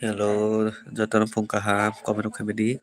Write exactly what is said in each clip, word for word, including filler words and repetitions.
Hello, jotono phung kaham, comment khaimani.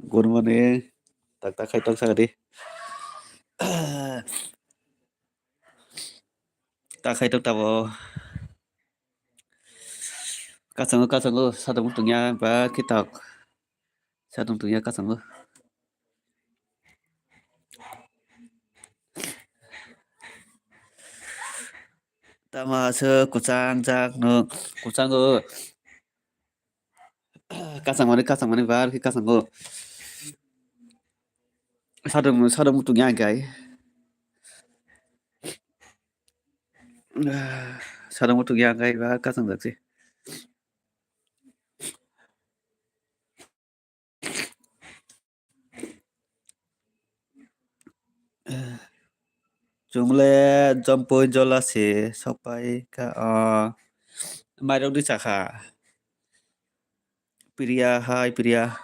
Good morning. Tak tak khai tok sagadi. Tak khai tok tabo. Kasango kasango sadung tungya ba kitok. Sadung tungya kasango. Tama se kuchang jak no kuchango. Kasang mani kasang mani bar ki kasango. Sadung sadung tungya kai. Sadung tungya kai ba kasang jak si. Chwng le jompui jola se sokpai kha, ah, mairok di chakha. Priya, hi Priya.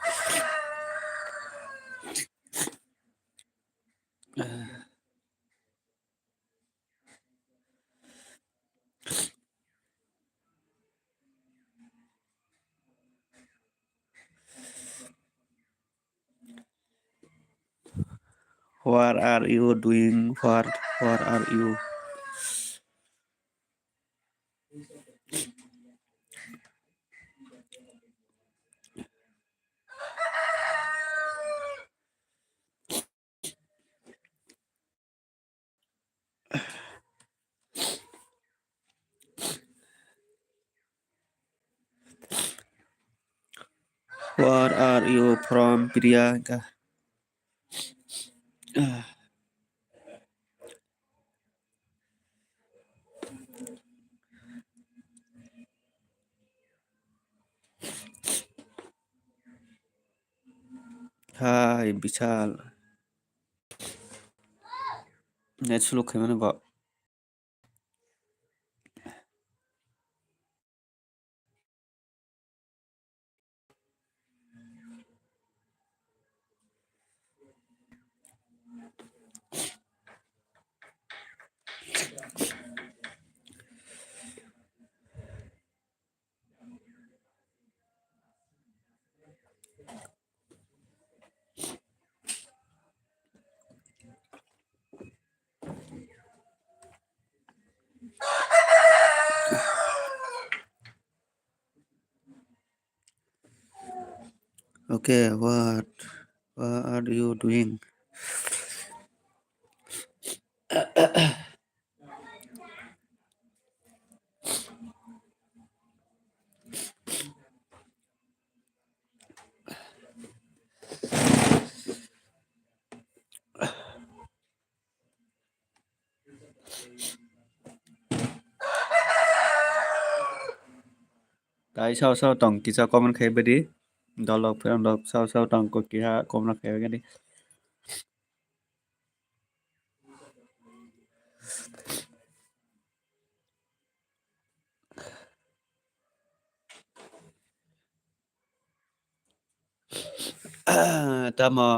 What are you doing? What, what are you? Where are you from, Priyanka? Hi, Bishal. Net slow khaimani bo. Okay, what, what are you doing? Tai sao sao tong kisa comment khai badi. Dolok phirang dok sao sao tong ko kiha comment khai badi. Tamo,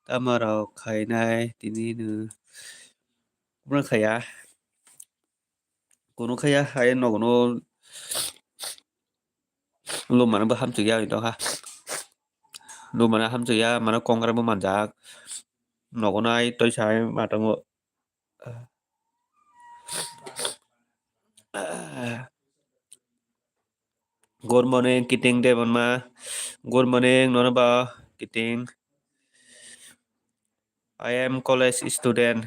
tamo rok khainai tini no. Kubra khaya. Kono khaya hai nogono. Lumani bo hamchikya ito ha. Lumani hamchikya mane kongra bo manjak. Nogonai toi sai matango. Good morning, Kiting Debbarma. Good morning, Nonaba Kiting. I am college student.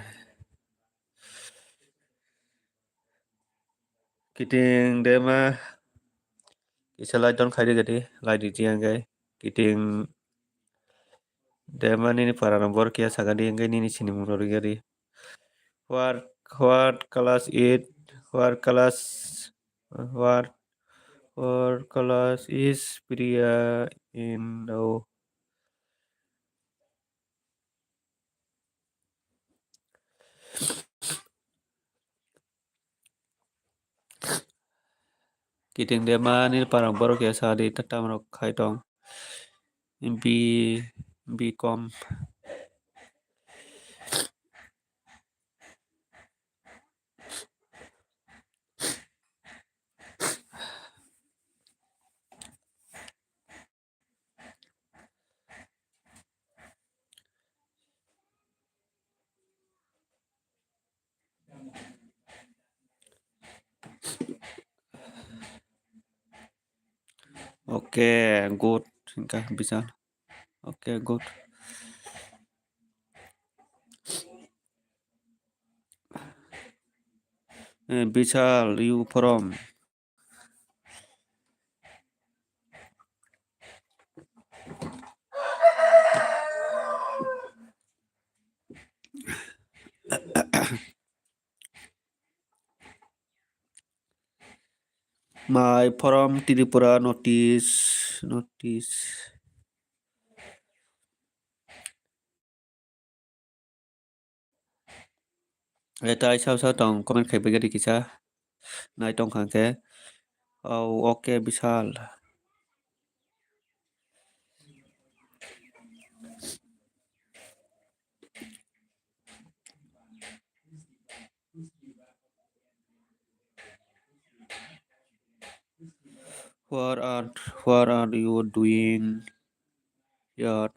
Kiting Debbarma. Kisa lai don khaidi gadi, lai di jiang gai. Kiting Debbarma nini para nombor kia sagadi, engkai nini sinimung rori gadi. What, what class it? What class, what, what class is Priya in now? Kiting Debbarma nini para borok ya sadi tatam rok khai tong. B, B com. Okay, good. Hingkha bisa. Okay, good. Eh, Bishal, you from? My from Tripura notice, notice. Eta ai sao sao tong comment khai bagari kisa nai tong khang khe. Oh, okay, Bishal. What are, what are you doing here?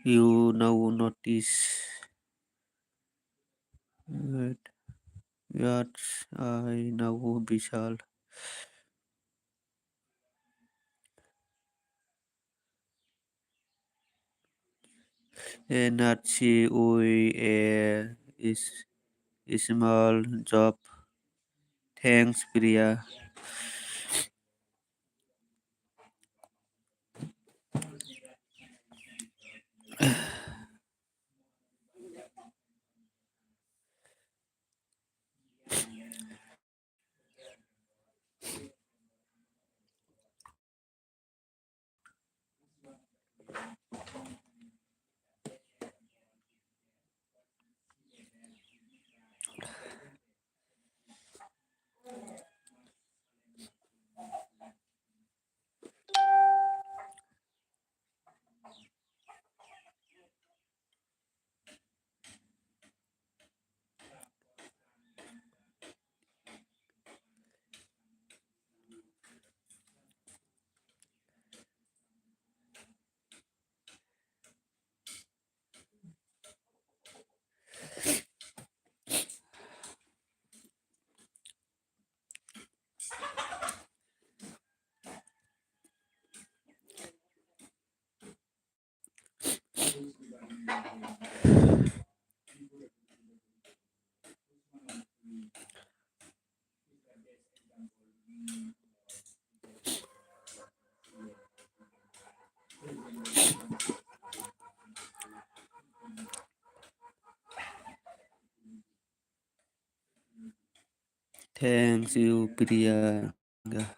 You now notice. Wait. Yes, I know Bishal. Energy, we a is small job. Thanks, Priya. Thanks you, Priyanka.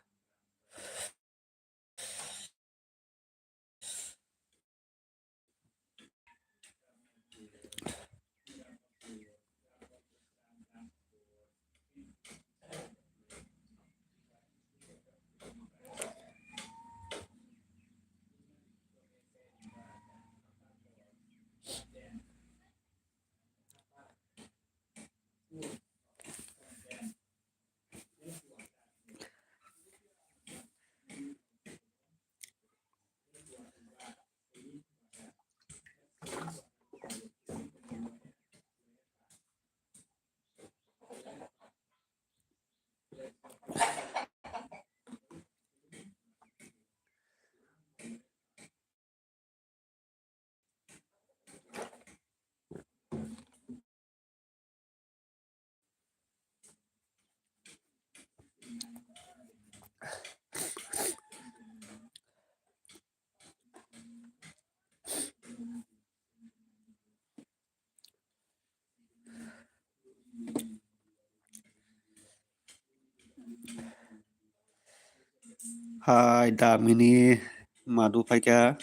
Hai, Damini, madu phaikha,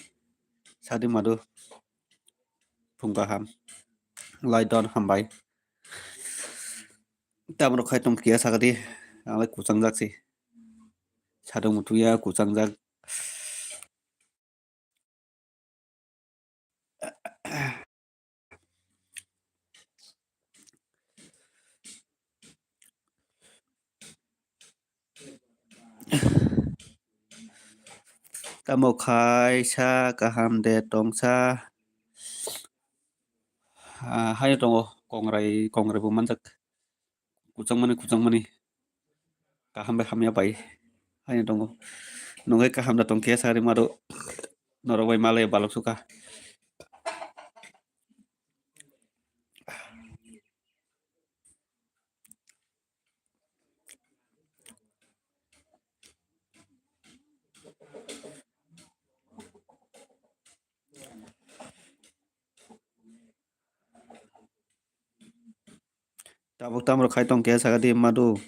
sadi madu, phung kaham, lai don hambai. Tamrok khai tong kiya sakadi, ang lai kuchang jak si, sadung mutuya kuchang jak. Tamo khai sa kaham de tongsa. Ah, haino tongo kongrai, kongrai bo manjak. Kuchangmani, kuchangmani. Kaham bai hamya bai. Haino tongo. Nungwi kaham da tongkhe sari maro. Norok bai malai balok suka. Tabuk tamrok khai tongkhe sakadi madu.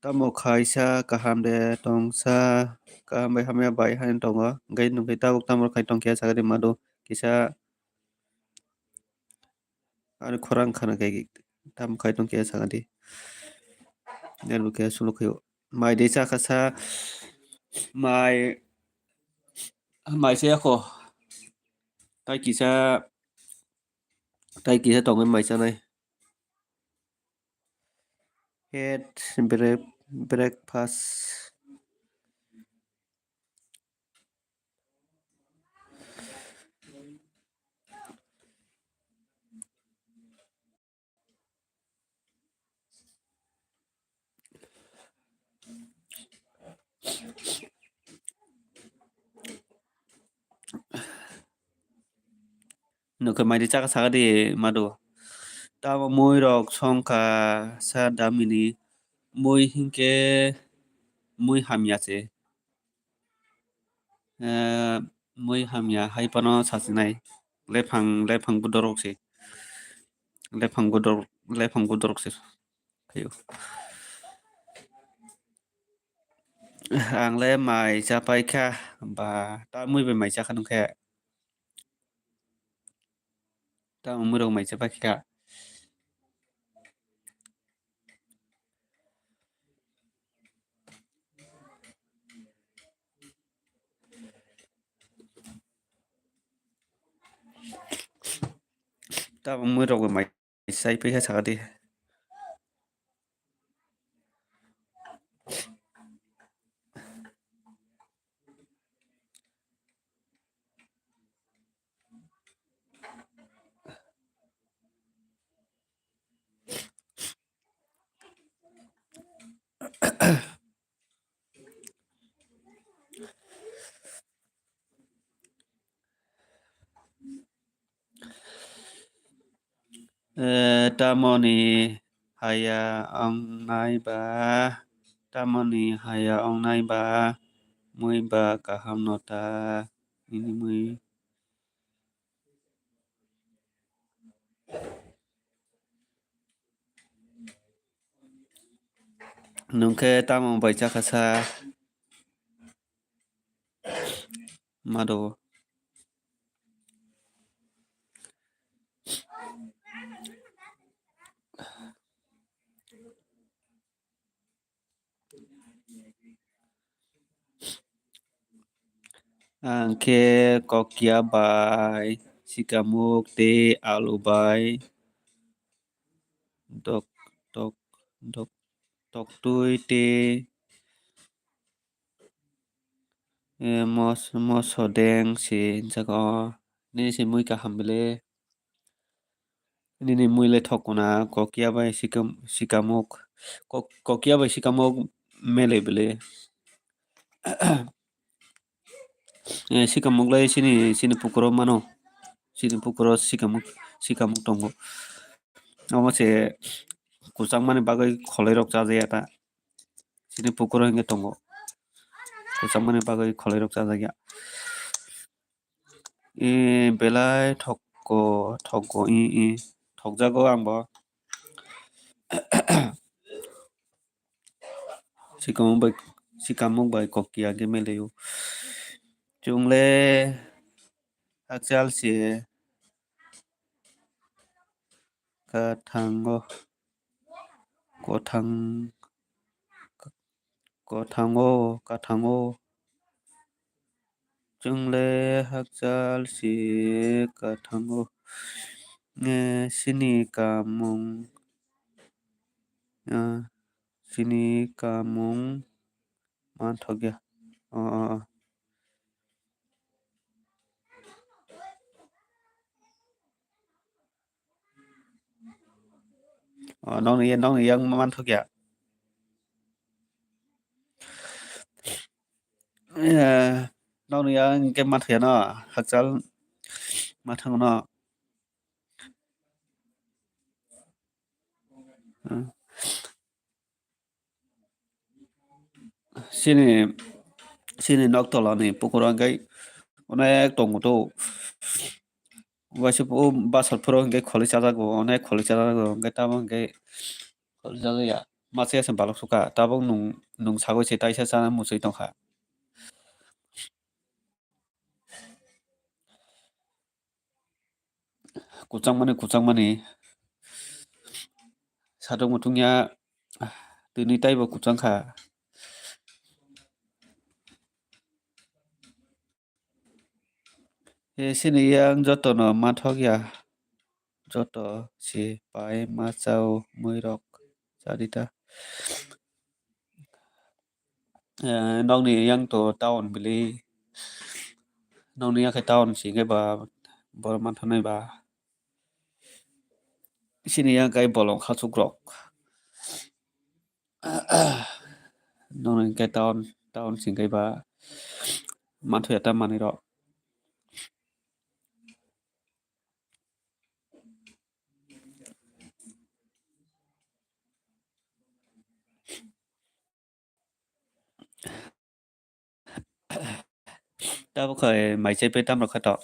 Tamo khaisa kaham de tongsa kaham bai hamya bai haino tongo. Hwnkhe nungkhe tabuk tamrok khai tongkhe sakadi madu. Kisa ani khorang khana khe tam khai tong khe sakadi. Nerbo khe suluk khayo. Mai de chakha sa mai mai se yakho. Tai kisa tai kisa tongwi mai chanai. Het break breakfast. Nokhe mai de chakha sakadi madu. Tamo mui rok songkha sa damini mui hinkhe mui hamya se. Eh, mui hamya hai phano sachinai. Lephang, lephang budorok se. Lephang budor, lephang budorok se. Khayo. Ang le mai cha pai kha, ba, ta mui bai mai cha kha nung khe. Ta mui rok mai cha pai kha. Tabuk mui rok bai mai sai phaikha sakadi. Eh, tamoni haya wngnai ba, tamoni haya wngnai ba, mui ba kaham no ta, nini mui. Nwng khe tamo bai chakha sa? Mado. Ang khe kokia bai sikamuk tei alu bai dok, dok, dok, toktui tei, eh, mos-, mosodeng se hinjago. Nini se mui kaham bele? Nini mui le thok kuna, kokia bai sikam-, sikamuk, kok-, kokia bai sikamuk mele bele. Eh, sikamuk lai sini, sini pukuro mano. Sini pukuro sikamuk, sikamuk tongo. Omo se kwchangmani bagwi kholairok chajakya ta. Sini pukuro hinkhe tongo. Kwchangmani bagwi kholairok chajakya. E, belai thokgo, thokgo, e, e. Thokjago ang bo. Sikamuk bai, sikamuk bai kokia khe meleio. Chwng le hakchal se kwthango, kwthang, kwthango, kwthango. Chwng le hakchal se kwthango. Eh, sini kamung, ah, sini kamung manthokya. Oh, oh, oh. Oh, nokni, nokni yang manthokya. Eh, nokni yang hwnkhe manthokya no, hakchal manthokno. Hmm. Sini, sini nok tolani pukuro hwnkhe onek tongo to. Waisa o basal phuro hwnkhe kholi chajago, onek kholi chajago, hwnkhe tamo hwnkhe kholi chajakya. Masa ya se balok sukha, tabuk nwng, nwng sagwi se taisa chana muchwi tongkha. Kwchangmani, kwchangmani. Satung mutung ya, tini taibo kwchang kha. E, sini yang joto no manthok ya. Joto si pai ma chao mui rok chadi ta. Eh, nokni yang to town bili. Nokni yang khe town si hwnkhe ba borok manthanai ba. Sini yang kai bolong khachuk rok. Nokni hwnkhe town, town si hwnkhe ba manthoya ta manwi rok. Tabuk hai mai chai pai tam rok kha to.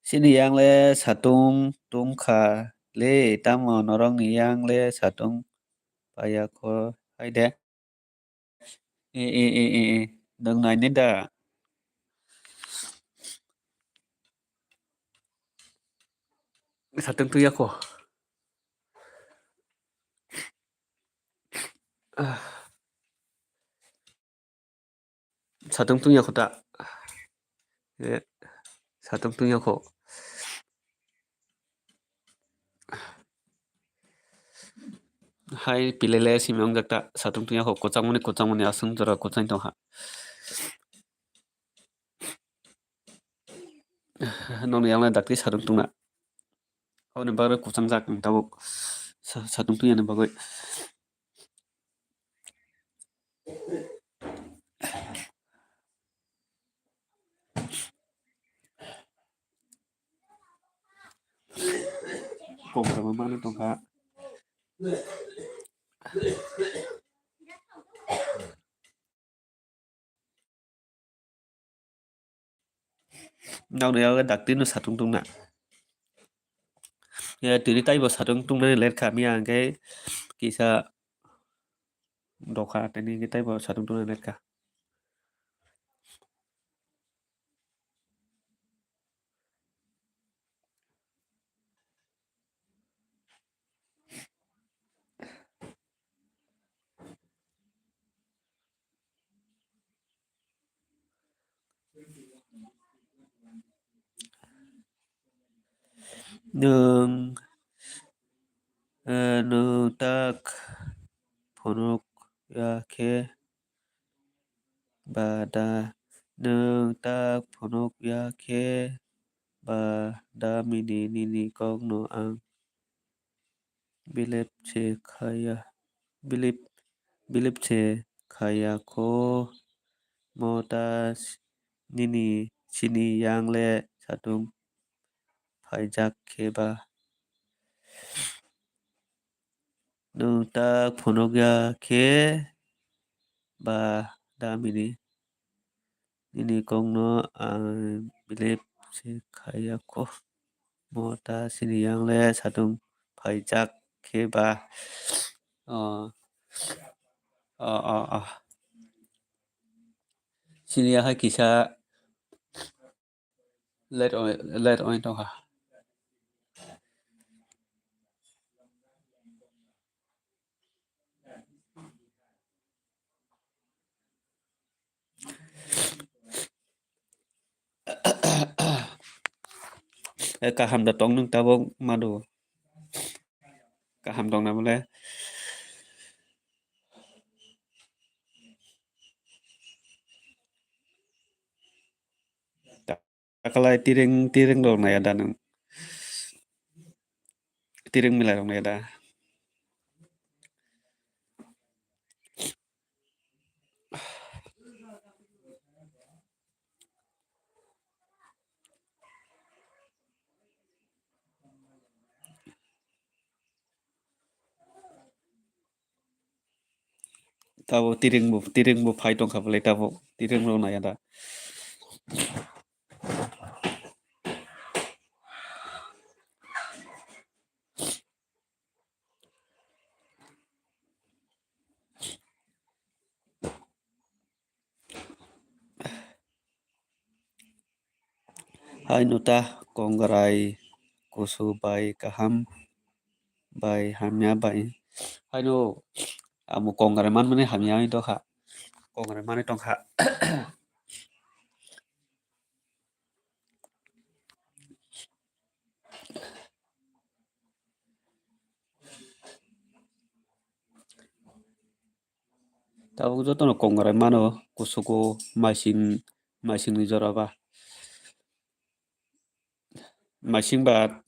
Sini yang le satung tungkha le, tamo norok ni yang le satung paya kho hai de. E, e, e, e, e. Nwng nainai da? Satung tuya kho. Ah. Satung tungya kho ta. Eh, satung tungya kho. Hai pilele simi wngjak ta, satung tungya kho, kwchangmani, kwchangmani aswng jora kwchang tongkha. Nokni yang dakti satung tungna. Aboni bagwi kwchangjak ang tabuk sa-, satung tungya ni bagwi. Kok rwma manwi tongkha. Nokni yago daktino satung tungna. Ya, tini taibo satung tungnani lerkha miya hwnkhe kisa dokha, tini hwnkhe taibo satung tungnani lerkha. Nwng, eh, nwng tak phunuk ya khe ba da, nwng tak phunuk ya khe ba da mini nini kokno ang bilip se khaya, bilip, bilip se khaya kho mo ta s-, nini sini yang le satung phaijak khe ba. Nwng tak phunukya khe ba da mini nini kokno ang bilip se khaya kho. Mo ta sini yang le satung phaijak khe ba. Oh, oh, oh, oh. Sini ya hai kisa let oi, let oi tongkha. Eh, kaham da tong nung tabuk madu. Kaham tong na bole. Takalai tiring, tiring rok nai da nung. Tiring mila rok nai da. Tabo tiring bo, tiring bo phai tongkha bwlai tabo tiring rok nai da. Haino ta kongrai kusu bai kaham bai hamya bai. Haino amo kongrai manmani hamya wngwi tongkha. Kongrai manwi tongkha. Tabuk jotono kongrai mano kusugo maising, maisingni jora ba. Maising ba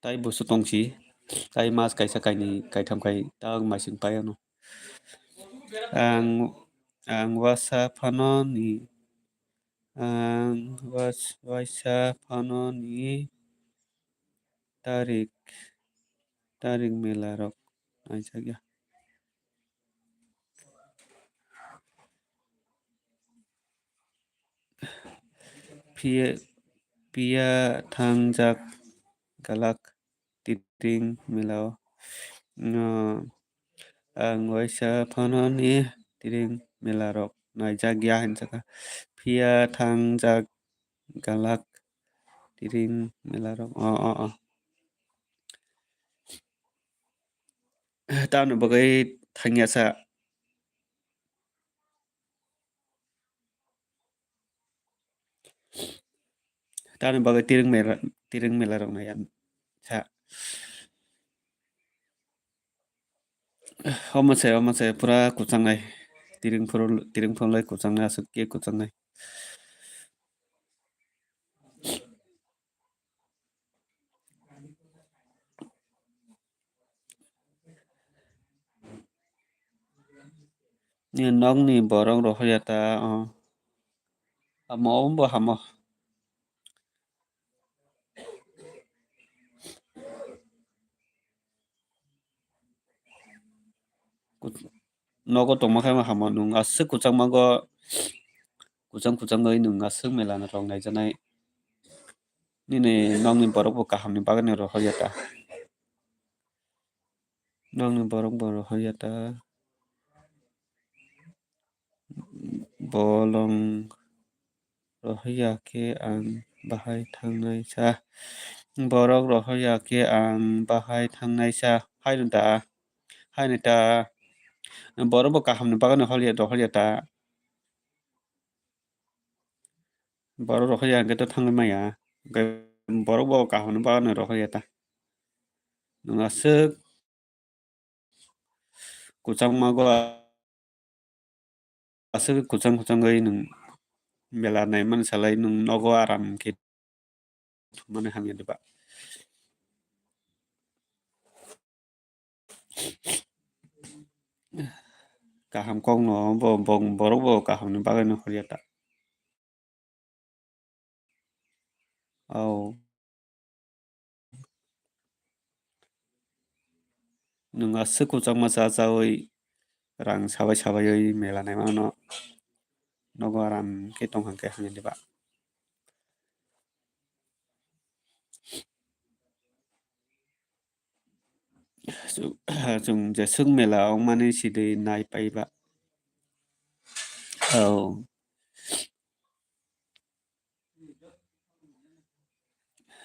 tai busu tongsi, tai mas kaisa kainwi kaitham khai ta maising pai ano. Ang, ang wasa phano ni, ang was-, waisa phano ni tarik, tarik mela rok naijakya. Phiya, phiya thangjak galak tiring melao. No, ang waisa phano ni tiring mela rok naijak ya hinjaka. Phiya thangjak galak tiring mela rok. O, o, o. Tamni bagwi thangya sa. Tamni bagwi tiring mela, tiring mela rok nai sa. Omo se, omo se pura kwchangnai. Tiring phuru, tiring phuru lai kwchangnai, aswk khe kwchangnai. Ni nokni borok rohorya ta, o. Amo, omo bo hamo. Kut-, nogo tongma khe hamo nwng aswk kwchangma go, kwchang kwchang oi nwng aswk mela no rok naijaknai. Nini nokni borok bo kaham ni bagwi no rohor ya ta. Nokni borok bo rohor ya ta. Bolong rohor ya khe ang bahai thangnai sa. Borok rohor ya khe ang bahai thangnai sa. Hai no ta. Hai no ta. Borok bo kaham ni bagwi no hor ya, rohor ya ta. Borok rohor ya hwnkhe to thangwi maya. Hwnkhe borok bo kaham ni bagwi no rohor ya ta. Nwng aswk kwchangma go aswk kwchang kwchangwi nwng mela naimani salai nwng nogo aram khe thumani hamya diba? Kaham kokno bo, bo, borok bo kaham ni bagwi no hor ya ta. Au. Nwng aswk kwchangma cha chawi rang sabai sabaiwi mela naimano nogo aram khe tong hwnkhe hamya diba? Chwng, chwng jeswk mela wngmani sidi nai paiba. Au.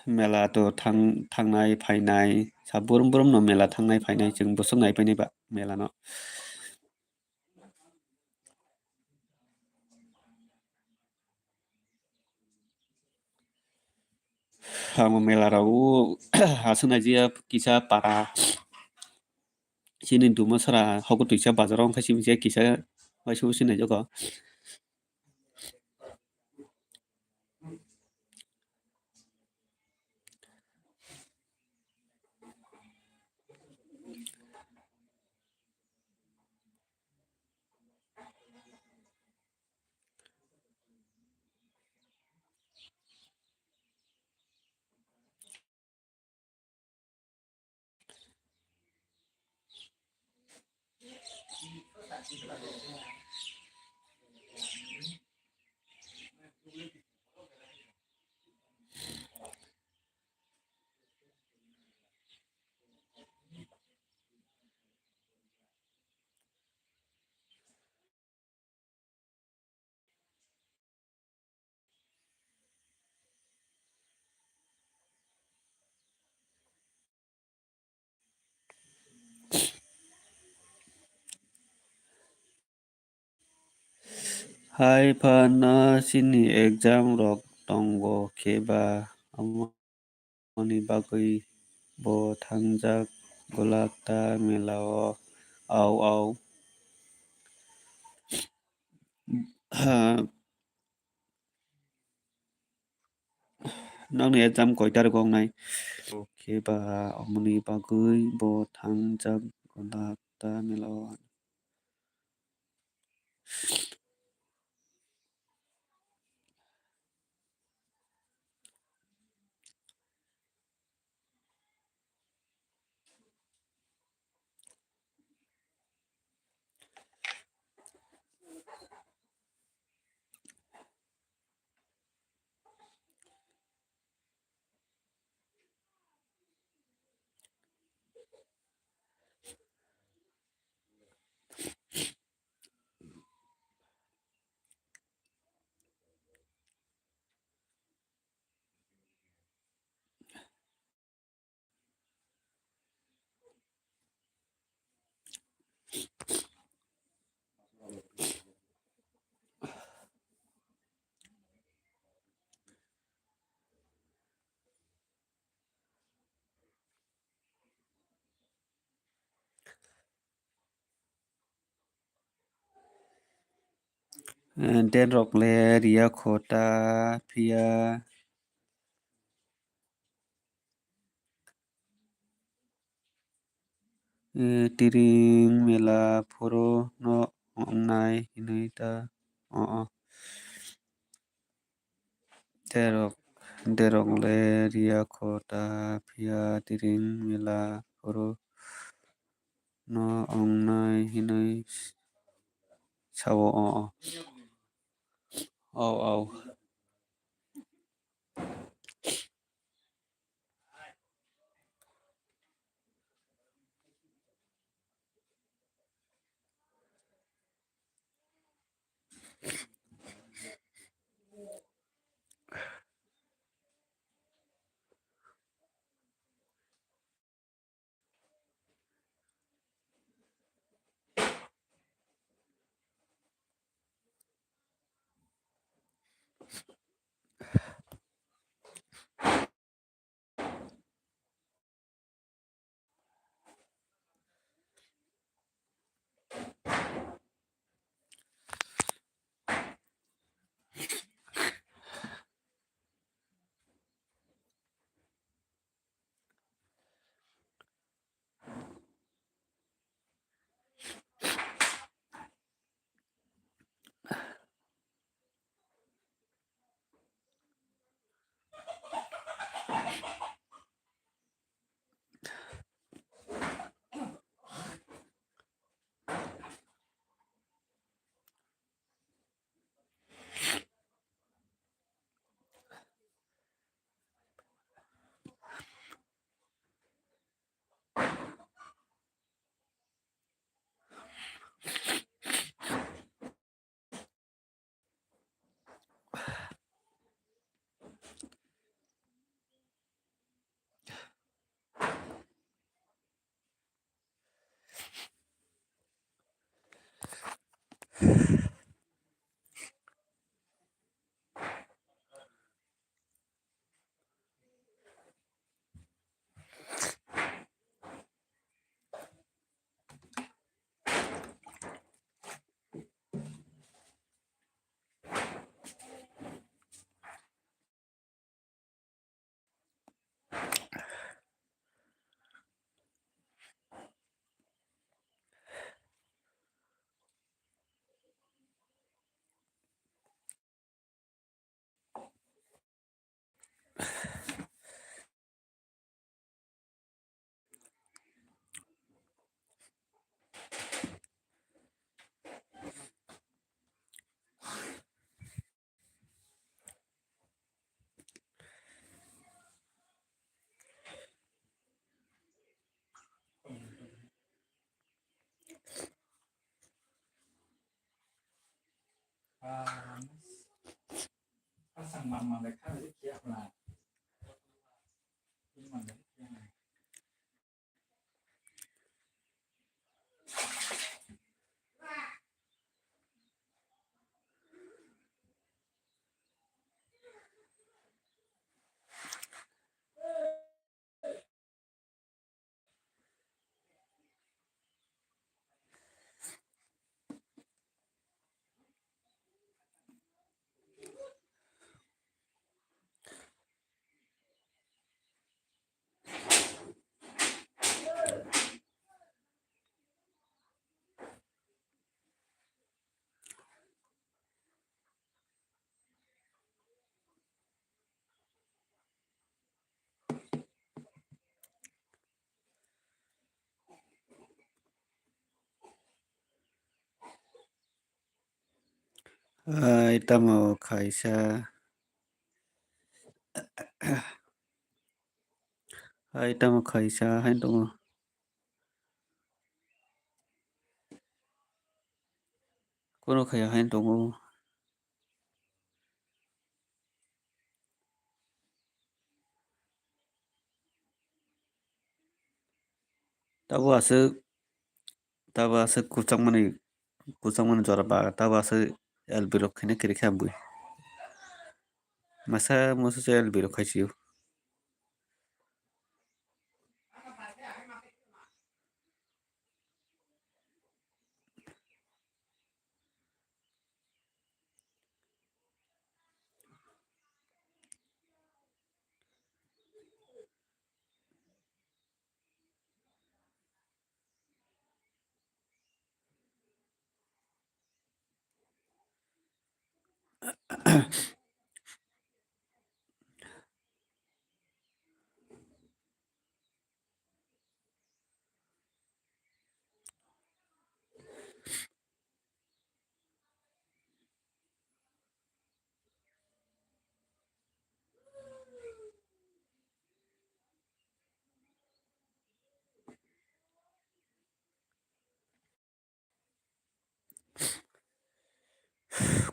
Mela to thang-, thangnai phainai, sa burum burum no mela thangnai phainai, chwng bwswk nai painai ba mela no. Ang mela rok o aswk nai jia kisa para chini Dumasara hoku twisa bazar o wngkha simi se kisa waisa usi nai jago. Hai phano chini exam rok tongo khe ba, omo ni bagwi bo thangjak Golagda mela o. Au, au. Ha. Nokni exam koi tarik wngnai? Khe ba, omoni bagwi bo thangjak Golagda mela o. Eh, date rok le riya kho ta phiya, eh, tiring mela phuru no wngnai hinwi ta, o, o. Derok, derok le riya kho ta phiya tiring mela phuru no wngnai hinwi sao, o, o. Au, au. Hai tamo khaisa. Hai tamo khaisa, hai tongo. Kono khaya hai tongo. Tabo aswk, tabo aswk kwchangmani, kwchangmani jora ba, tabo aswk L B rok khaina kwrwi kha bui. Masa musu se L B rok khai sio.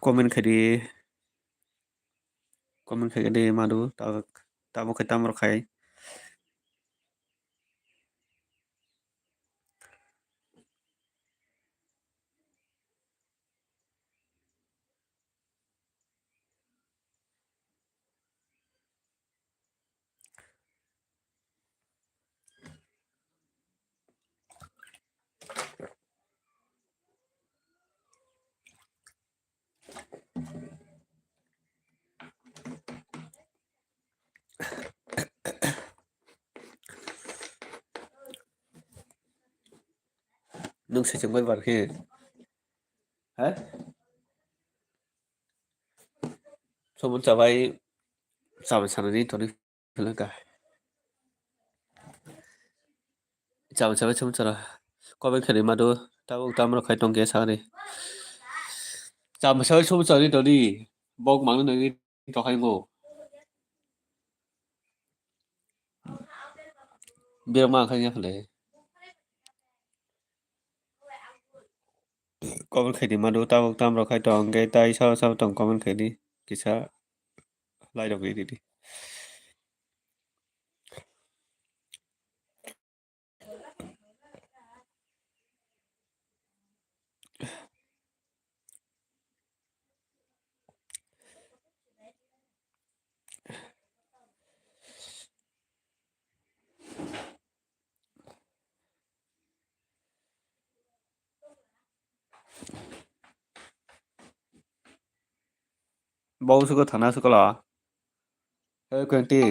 Comment khaidi, comment khaidi madu, ta-, tamo khe tamo khai. Nwng saichung bai bar khe, ha? Somun chabai, chabai sanani toni philangka. Chabai chabai somun chara. Comment khaidi madu, tabuk tamro khai tongkhe sakni. Chabai chabai somun chari toni, bok mangno nangni tokhai ngo. Birok ma khaina khle. Comment khaidi madu, tabuk tamro khai tong, hwnkhe tai sao sao tong comment khaidi. Kisa lai rok ridi. Bau suko thana suko la. Hey, kwengti.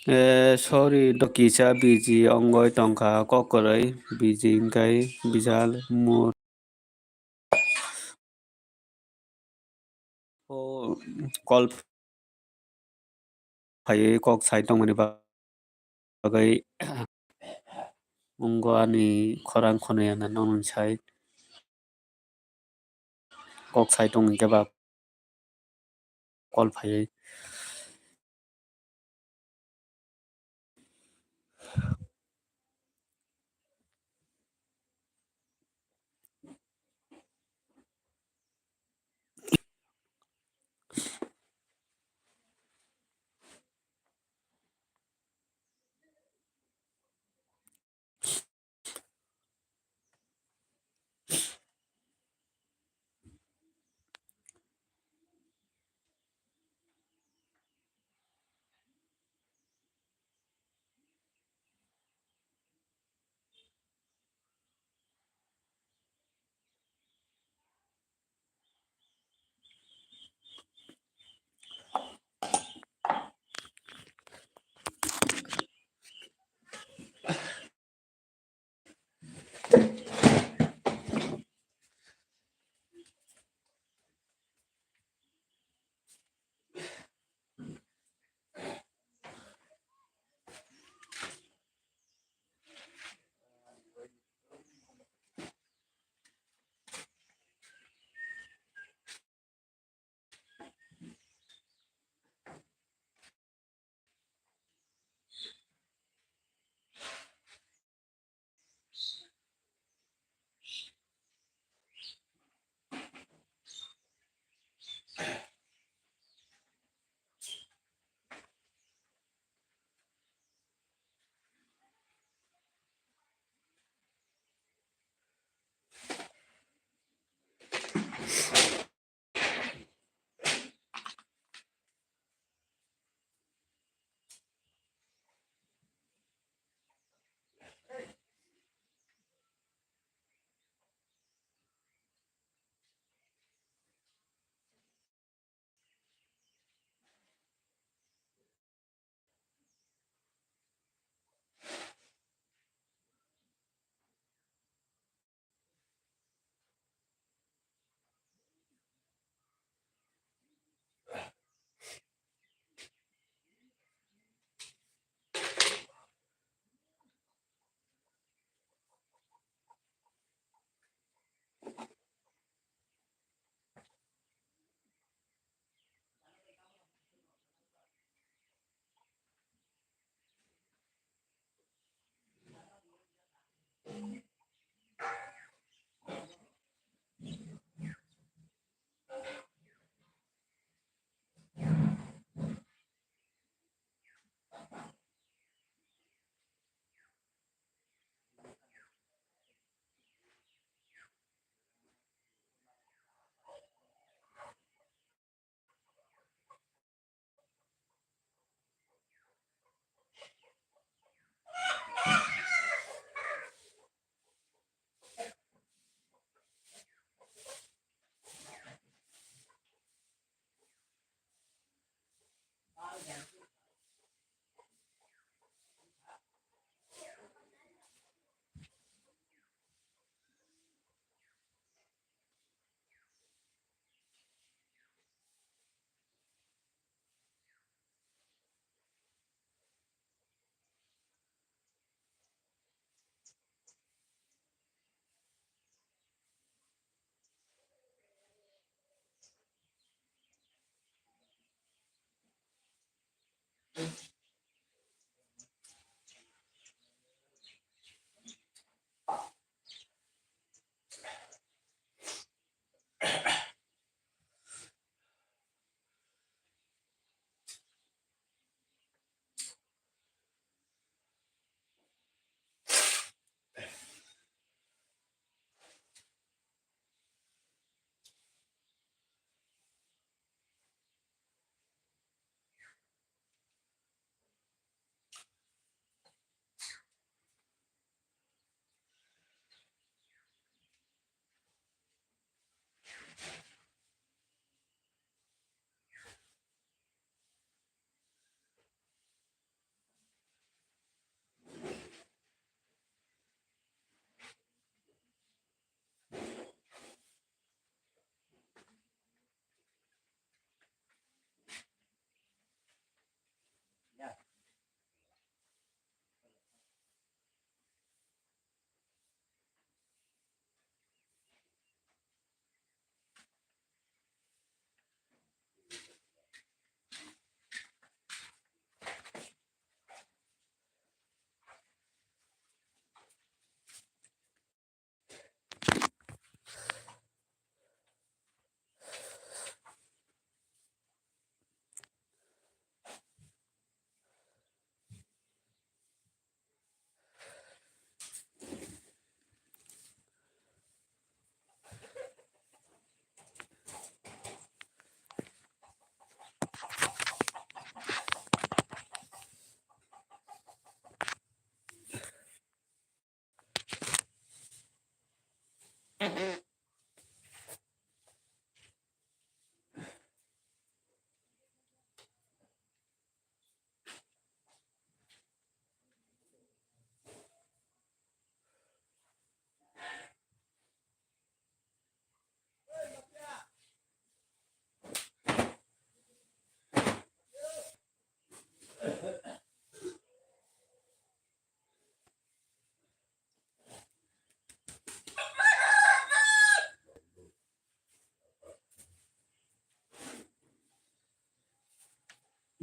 Eh, sorry, do kisa busy ongoi tongkha, kok kwrwi busy wngkha, bijal mur. O call phaiwi kok sai tongmani bagwi wngkha ani khorang khonwi ano nokni sai kok sai tong hinkhe ba call phaiwi.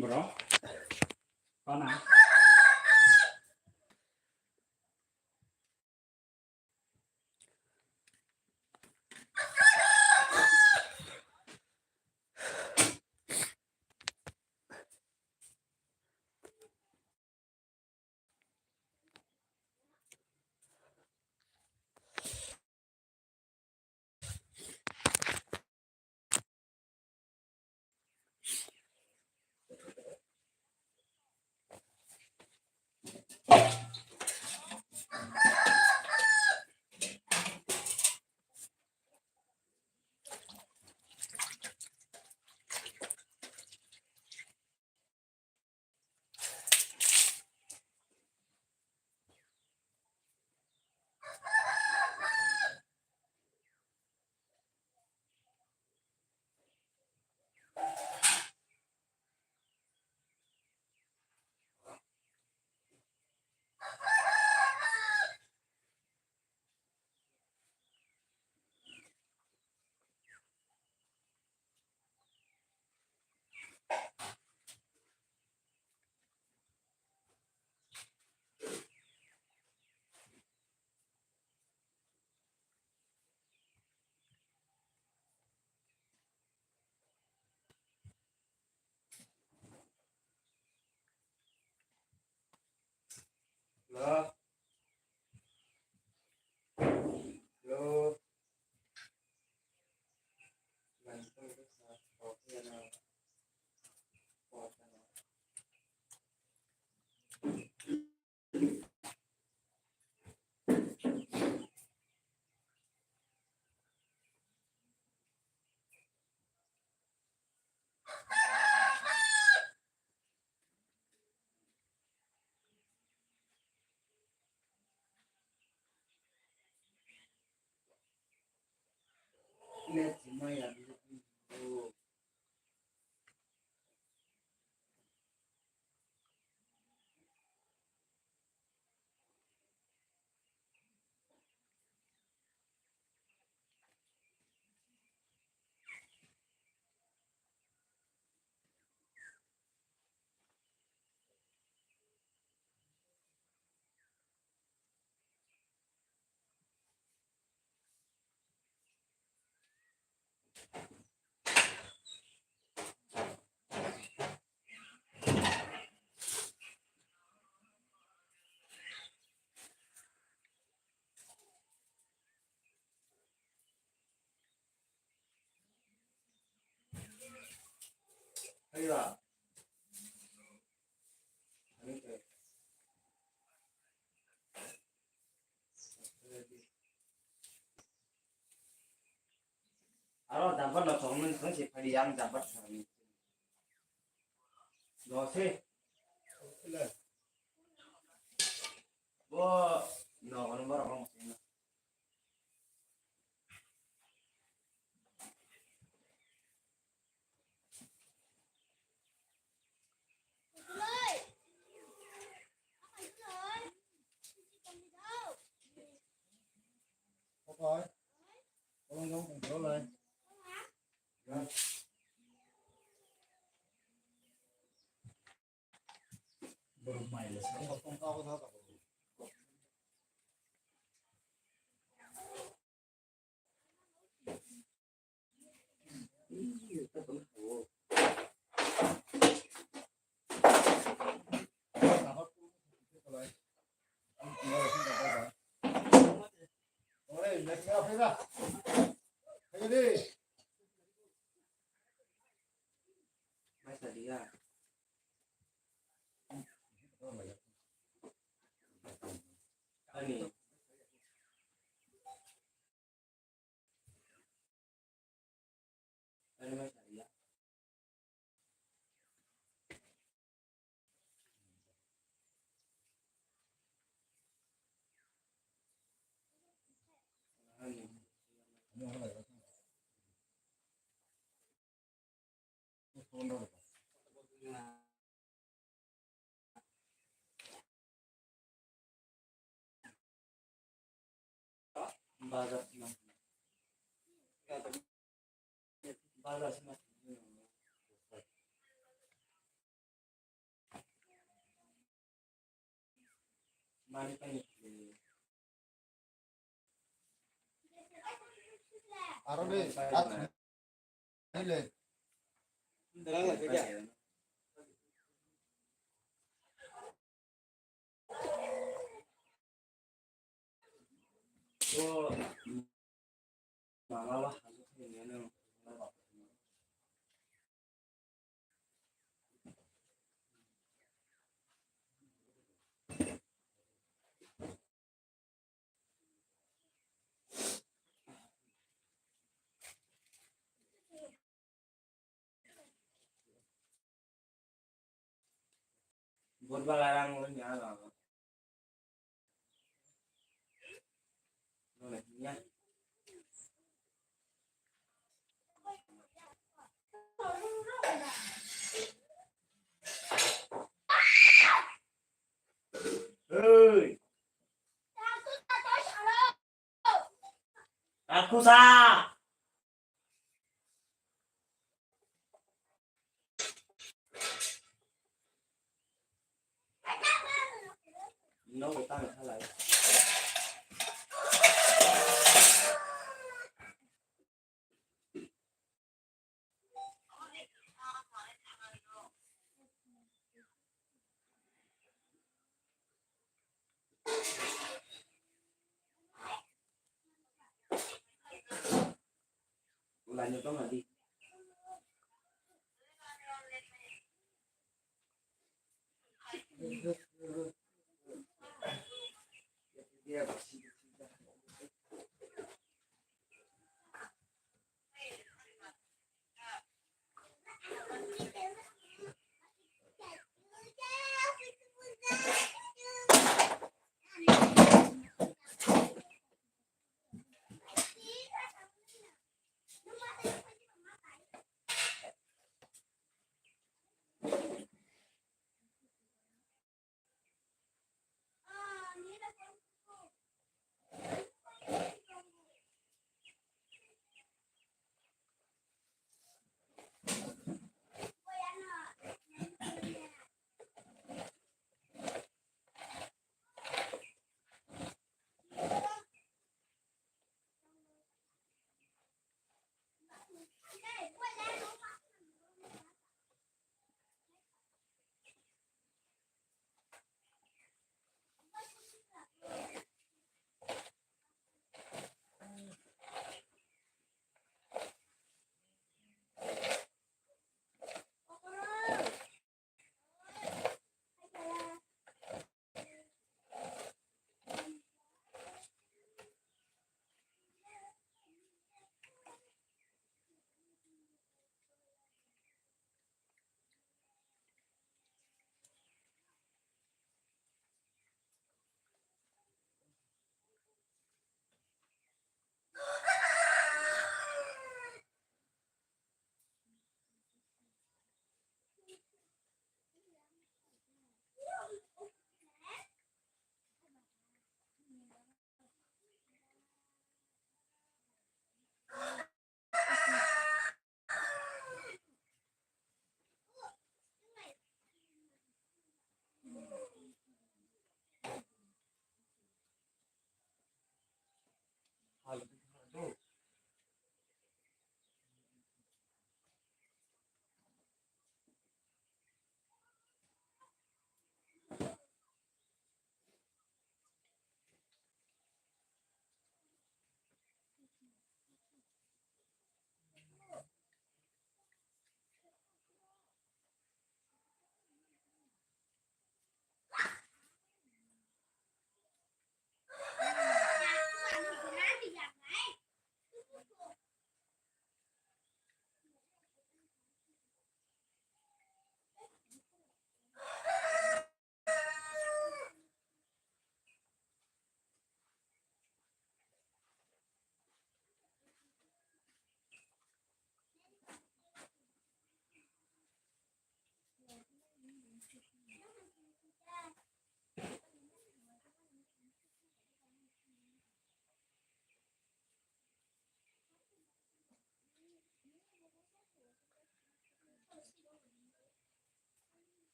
Bro. Kona. Hello? Hello? Aro jambar no chongmani thang se phadi yang jambar thang. Dosi. Bo no ono borok no. Bazar sima. Bazar sima. Aro de, ak-, hele. Bot bala rang lo nya lo. Lo le nya. Hey. Aku sa. No, tang halai. Ulanyo tong adi.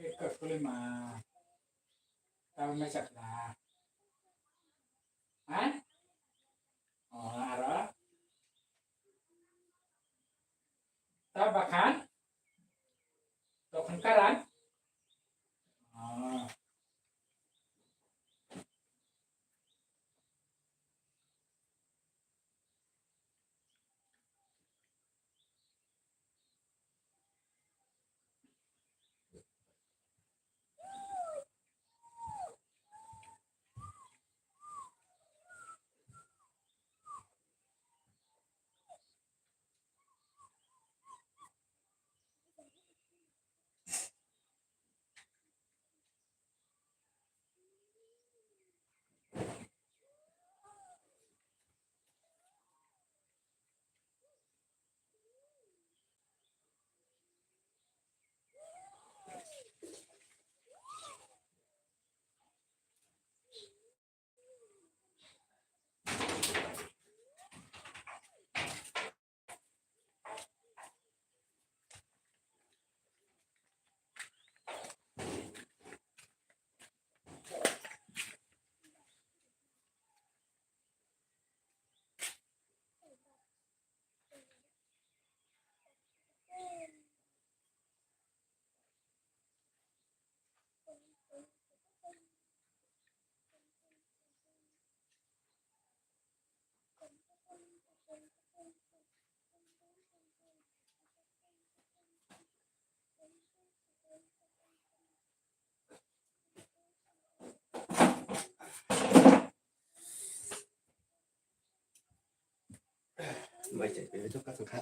Eka kulima. Tau mai chakla. Ha? Oh, aro. Ta bakhan? Tokhan karan? Oh. Mai chai pe to ka kha.